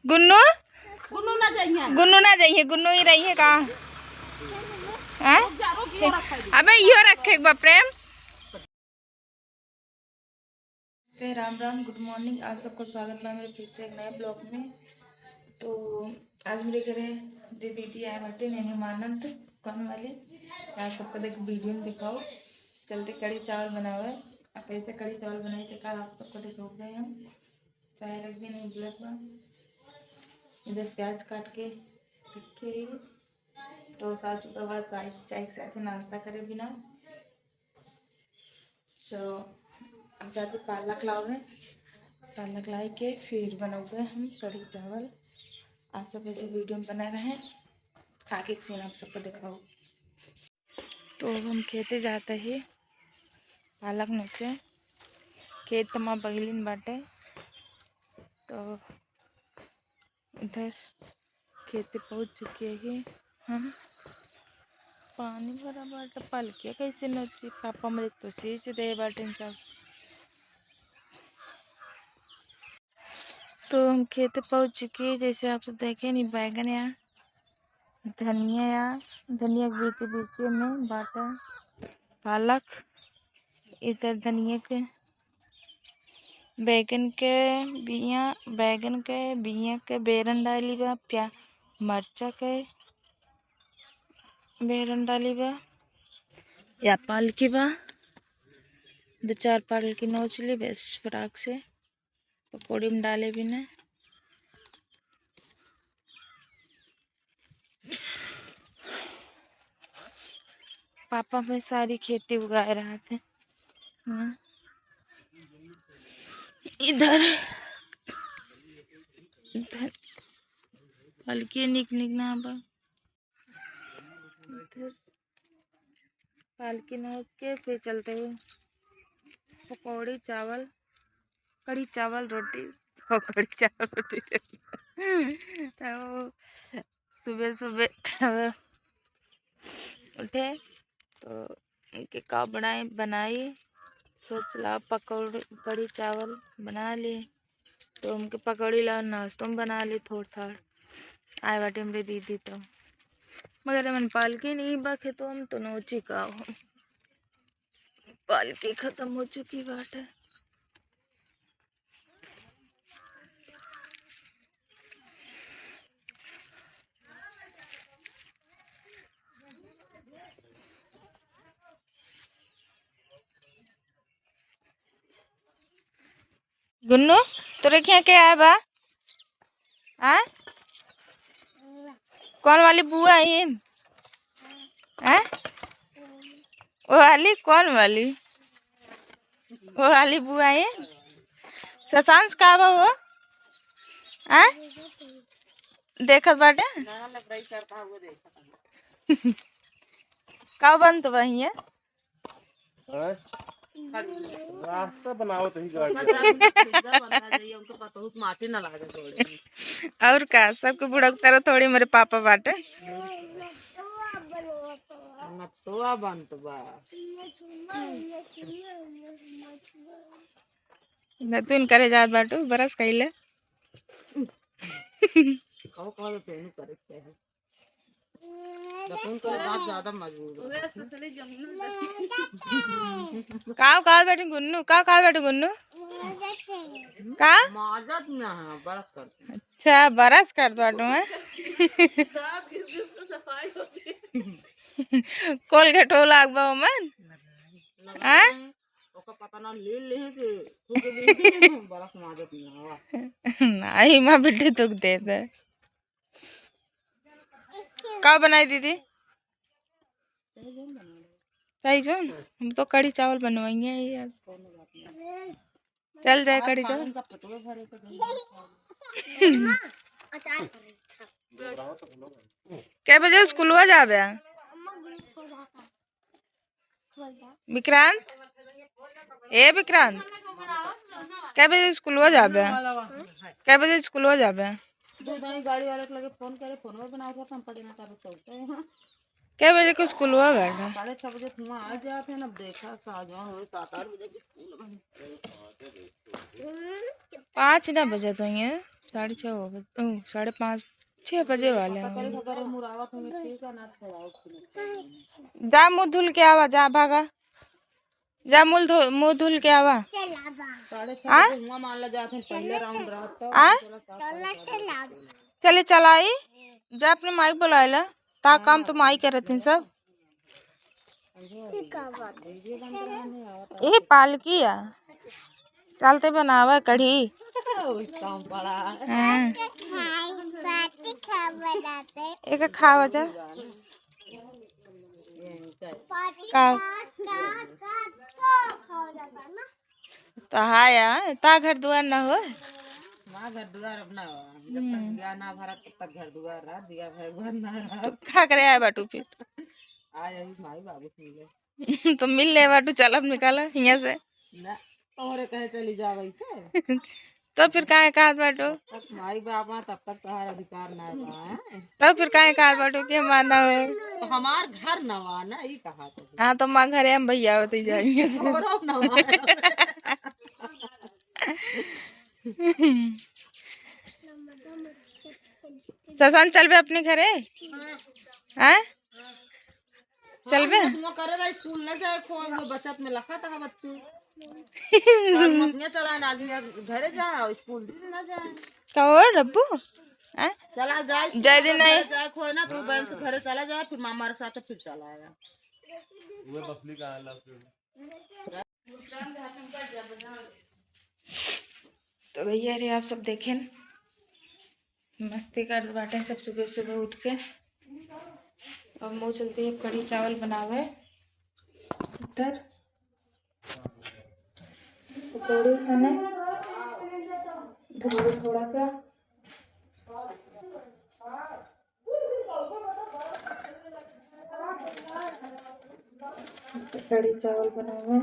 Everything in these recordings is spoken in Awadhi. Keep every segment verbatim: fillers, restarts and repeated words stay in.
गुन्नू? गुन्नू ना जाइए। गुन्नू ना जाइए, गुन्नू ही रही है का? हैं? रुक जा, रुक, यो रखा है। अबे यो रखे एक बार प्रेम। राम राम, गुड मॉर्निंग। आप सबको स्वागत बा मेरे फिर से एक नए ब्लॉग में। तो आज मेरे घरे दे दीदी आए बाटे, नैनी मानंद कौन वाली। आप सबको देख वीडियो में दिखाओ, चलते कढ़ी चावल बनावे। अब कैसे कढ़ी चावल बनाई थे कल आप सबको दिखाओगे हम। चाय रख दी नहीं गलत बा। इधर प्याज काट के रखे ही। टोस आ चुका बा चाय, चाय के साथ नाश्ता करे बिना। तो अब जाते पालक लावे, पालक लाई के फिर बनावे हम कढ़ी चावल। आप सब ऐसे वीडियो में बना रहे, आगे के सीन आप सबको दिखाओ। तो अब हम खेते जाते ही पालक नोचे, खेत तो माँ बगलिन बाटे। तो इधर खेते पहुँच चुके ही हम। पानी भरा बाटे, पालकिया कैसे नोची? पापा मेरे तो सींच दे बाटे सब। तो हम खेते पहुँच चुके, जैसे आप सब देखे नी, बैगन या धनिया या धनिया के बीच बीच में बाटे पालक। इधर धनिया के, बैगन के बिया, बैगन के बिया के बेरन डाली बा, प्या-, मरचा के बेरन डाली बा, या पालकी बा, दो चार पालकी नोच ली बस फटाक से। पकौड़ी में डाले बिना। पापा में सारी खेती उगाए रहा थे। हाँ। इधर, इधर पालकी निक निक ना बा। इधर पालकी नोच के फिर चलते हुए पकौड़ी, चावल, कढ़ी, चावल, रोटी, पकौड़ी, चावल, रोटी। तो सुबह सुबह उठे तो इनके का बनाई, बनाई, सोच ला पकौड़ी, कढ़ी, चावल बना ली। तो हमके पकौड़ी ला नाश्तो में बना ली थोड़ थाड़। आए बाटे हमरे दीदी तो, मगर एमन पालकी नहीं बा खेतो में, तो नोची का हो, पालकी खत्म हो चुकी बाटे। गुन्नू, तोरे खिया के आए बा? आ? कौन वाली बुआ आइन? आ? वो वाली? कौन वाली? वो वाली बुआ आइन? ससांस का बा वो? आ? देखत बाटे? का बनत बा हियाँ? हैं? रास्ता बनावत ही गाड़ी। उनका जान में खिज्जा बंधा जाइए, उनको पतोहू से माटी ना लागे गोड़े में। और का, सबके बुढ़ऊ तरह थोड़ी मेरे पापा बाटे। नतुआ बनत बा। नतुन करे जात बाटू, बरस कइले। कहो, कहो, तो तेनू करे के चाही। दतुन के दांत ज्यादा मजबूत बा। काव खात बाटे गुन्नू? काव खात बाटे गुन्नू? का? माजत ना है, बरस कर। अच्छा, बरस कर दो आटो में। कोलगेट हो लाग बा ओमन? हैं? ओकर पता ना, ले ले के थूक दे। बरस माजत ना हवा। नाही माँ, बिट्टी थूक दे दे। का बनाई दीदी? चाही जौन? हम तो कढ़ी चावल बनवाएंगे यार। चल जाए कढ़ी चावल। कै बजे स्कूलवा जाबे? विक्रांत, ए विक्रांत, कै बजे स्कूलवा जाबे? कै बजे स्कूलवा जाबे? दो दाई गाड़ी वाले के लगे फोन करे, फोनवा पे ना उठाता, हम पढ़े ना करे, चलते हैं। कै बजे के स्कूलवा बाटे? साढ़े छः बजे हुआँ आ जाते हैं, अब देखा, साजन होई, सात आठ बजे के स्कूल बने। पाँच ना बजत होइए। साढ़े छः हो गए, ओ, साढ़े पाँच, छः बजे वाले हैं। कचरी खबर मुरावत होंगे, ठीक है ना, थोड़ा और फिर जा मुँह धुल के आवा, जा भागा, जा मुँह धो-, मुँह धुल के आवा। साढ़े छः आ? बजे हुआ मान ला जात हैं, पहले राउंड रहत तो आ? चला सात बजे। चले चलाई, जा अपने माई बुलाए ला, ता काम तो माई करत हैं सब। ई का बात है? ई पालकी आ। चलते बनावे कढ़ी। हाँ। एक खावा जा। का? तो हाँ यार, ता घर दुआर ना हो। माँ घर दुआर अब ना हो। जब तक हम्म। दिया ना भरा, तब तक घर दुआर रहा, दिया भरे घर ना रहा। तो का करे आए बाटू फिर? आ जाई माई बाबू से मिले। तो मिल ले बाटू, चल अब निकाला हियाँ से। ना, तोहरे कहे चली जा वैसे। तो फिर काहे कहत बाटू? तब तक माई बाप ना, तब तक तोहार अधिकार ना बा, हैं? तो फिर काहे कहत बाटू कि हमार ना होए? तो हमार घर नवा ना, ई कहा तो। हाँ, तो माँ घरे हम भैया होते जाएंगे। तोहरो नवा। शशांक, चलबे अपने घरे? हैं? चलबे? आज मसुआ करे रहा, स्कूल ना जाए, खो, वो बचत में लखा था बच्चू। आज मसुआ चला ना, आज मैं घरे जा, स्कूल भी ना जाए। का हो, डब्बू? हैं? चला जाए, स्कूल जय दिन घरे नहीं। जाए, खो ना, तू बहन से घरे चला जाए, फिर मामा के साथ फिर चला आया। वो बफली का हाल है फिर। तो भैया रे, आप सब देखें, मस्ती करत बाटें सब सुबह सुबह उठ के। अब मऊ चलती है कढ़ी चावल बनावे। इधर पकौड़ी खाने, धुआं थोड़ा सा। कढ़ी चावल बनावे।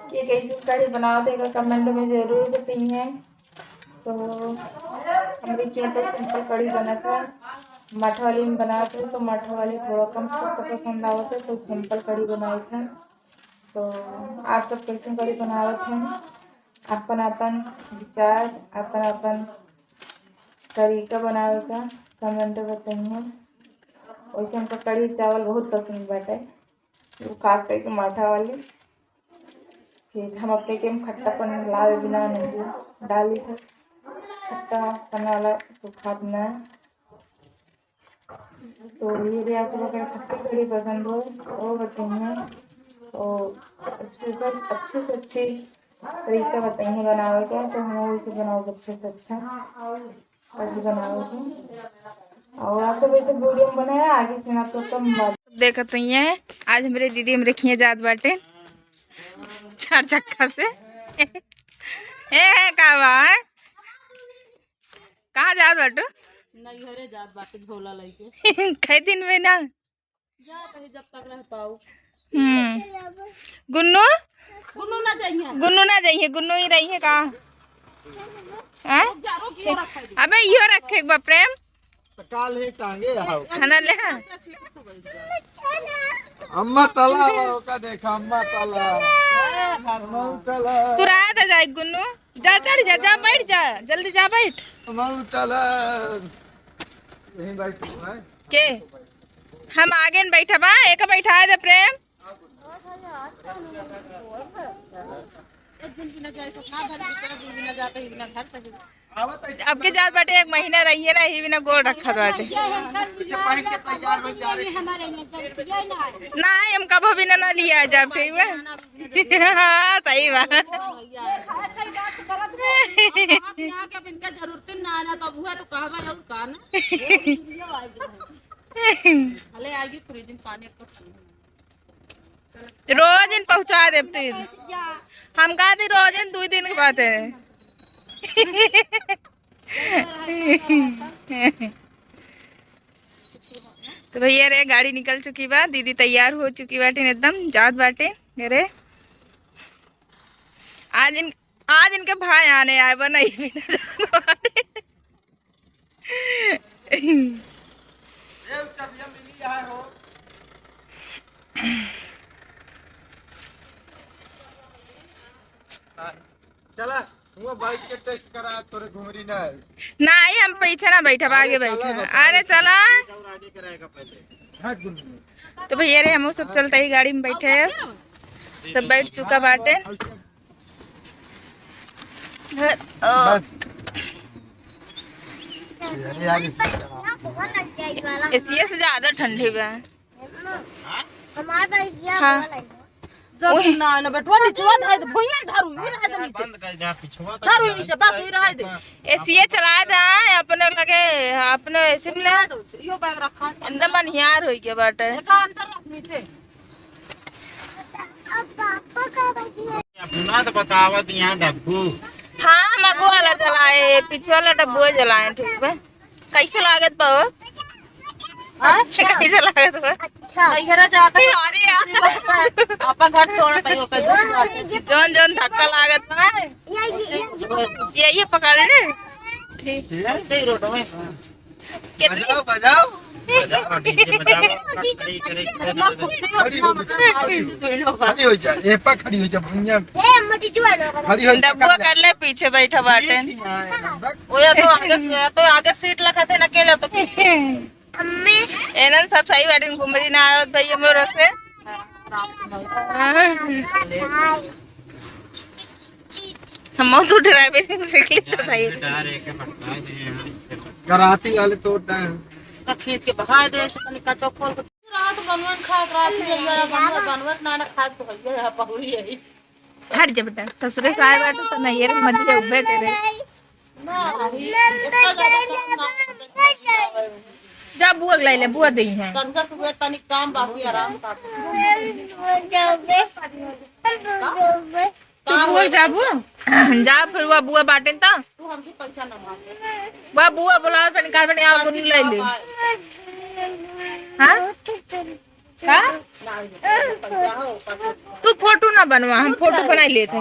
के कैसे कढ़ी बनावत है, comment में जरूर बताइए। तो हमरे के तो simple कढ़ी बनत है, मठ वाली में बनावत है, तो मठ वाली थोड़ा कम सबको पसंद आवत है, तो simple कढ़ी बनावत है। तो आप सब कैसे कढ़ी बनावत हैं, अपन अपन विचार, अपन अपन तरीका बनावे का comment में बताइए। वैसे हमका कढ़ी चावल बहुत पसंद बाटे, वो खास करके माठा वाली। फिर हम अपने के में खट्टापन लावे बिना नहीं डाली थे, खट्टापन वाला तो खात ना। तो ये भी आप सब अगर खट्टी कढ़ी पसंद हो, वो बताइए। तो special अच्छे से अच्छी तरीका बताइए बनावे का, तो हम उसे बनाओ अच्छे से अच्छा कढ़ी बनावे का। और आप सब ऐसे वीडियो में बनाया, आगे से आप सब कम बात। देखत तो ये है, आज हमरे दीदी हमरे खिए जात बाटे चार चक्का से। ए है का बा, हैं? कहाँ जात बाटू? नैहरे जात बाटे झोला लइके। कै दिन में ना? जा कहीं जब तक रह पाऊ। हम्म। गुन्नू? गुन्नू ना जाइए। गुन्नू ना जाइए, गुन्नू ही रही है का? हाँ? रुक जा, रुक, यो रखा है। अबे यो रखे एक बार प्रेम। तो काल ही टांगे आओ। है ना ले हाँ। अम्मा तला बा, ओका देखा, अम्मा तला। अम्मा तला। तू रहा था जाए गुन्नू, जा चढ़ जा, जा बैठ जा, जल्दी जा बैठ। अम्मा तला। यहीं बैठ तू, हैं? के? हम आगे न बैठबा, एक बैठाए दे प्रेम। एक दिन बिना जाए तो ना धर, दूसरा दिन बिना जाते ही बिना धर तक। अब के जात बाटे, एक महीना रहिए ना, ही बिना गोड़ रखत बाटे। अच्छा, पहन के तैयार हो जा रहे हैं। ना, हम कबो बिना ना लिया जाब, ठीक बा? हाँ, सही बा। अच्छा, ये बात करत हो। अब कहाँ के यहाँ के अब इनका जरूरत ना आना, तो अब हुआ तो कहबा और का ना? भले आएगी फ्रिज में पानी को। रोज इन पहुँचा देब तीन। हम कहा थी रोज इन दो दिन के बाद है। तो भैया रे, गाड़ी निकल चुकी बा, दीदी तैयार हो चुकी बाटे एकदम, जात बाटे। अरे आज इन, आज इनके भाई आने आए बा, नहीं भी ना जात बाटे। ए, चबिया मिली है हो। चला, हुआ बैठ के टेस्ट करा, तोरे घुंघरी ना है। नाही, हम पीछे ना बैठब, आगे बैठब। अरे चला। और आगे कराएगा पहले। हाँ, गुड। तो भैया रे, हम सब चलता ही गाड़ी में बैठे हैं, सब बैठ चुका बाटे। ओ। बस। अरे यार, इसी एसिया से ज्यादा ठंडी बा। हमार बइठिया हाँ। बोला है। जब ओए। ना, ना बेटवा, निचवा धर दे, भुइयां धरू, ई रहे दे नीचे। बंद कर दे, पिछवा तक धरू जा। नीचे, बस ई रहे दे। एसिया चला दे, अपने लगे, अपने एसी में ले। इहो बैग रखा। अंदर मनिहार होइ गया बाटे। एका अंदर रख नीचे। अब पापा का बइठिया। अपना तो बतावत यहाँ डब्बू। हाँ, हम आगू वाला जलाए, पीछे वाला डब्बू जलाए, ठीक बा। कैसे लागत बा हो? हाँ? कैसे लागत बा? अच्छा। नैहरा जाता है। अरे यार। आपन घर छोड़त है, ओकर दोस्त बाटे। जौन जौन धक्का लागत बा। ये, ये, ये, ये। ये, ये पकड़ ले। ठीक। ऐसे ही रोड में। कितनी बजाओ, बजाओ। बजाओ, डीजे बजाओ। खड़ी, खड़ी, खड़ी। इतना खुशी हो, खड़ी हो। इतना मतलब बारिश से धोइलो बा। खड़ी हो जा, ए पा खड़ी हो जा, भुइयां। ए, मटी जुआ ना। खड़ी हो जा, डब्बुआ कर ले, पीछे बैठा बाटे। ठीक है, बस। ओया तो आगे से, तो आगे सीट लगा थे ना, अकेले तो पीछे। अम्मी। एनन सब सही बाटे, घुमरी ना आवत भैया मोर से। हम तो ड्राइविंग सीख ली तो सही। कराती वाले तो उठा है। तो खींच के भगा दे, ऐसे तनी कचो खोल के। रात बनवन खा के रात में आया, बनवा, बनवा के ना, ना खा के भैया यहाँ पहुड़ी है। हट जा बेटा, ससुरे से आए बाटे तो नहीं, ये मजे उबे करे। ना, अभी इतना ज्यादा काम ना होता है। जा बुआ के लाई ले, बुआ देई है। तनका सुबह तनी काम बाकी आराम का। तू बुआ जाबू? जा फिर वह बुआ बाटेन त। तू हमसे पैसा ना मांगे। वह बुआ बोला, तनी कहा, तनी आओ, दुनू ले ले। हाँ? का? ना, पैसा हो, पैसा। तू फोटो ना बनवा, हम फोटो बनाई लेत हई।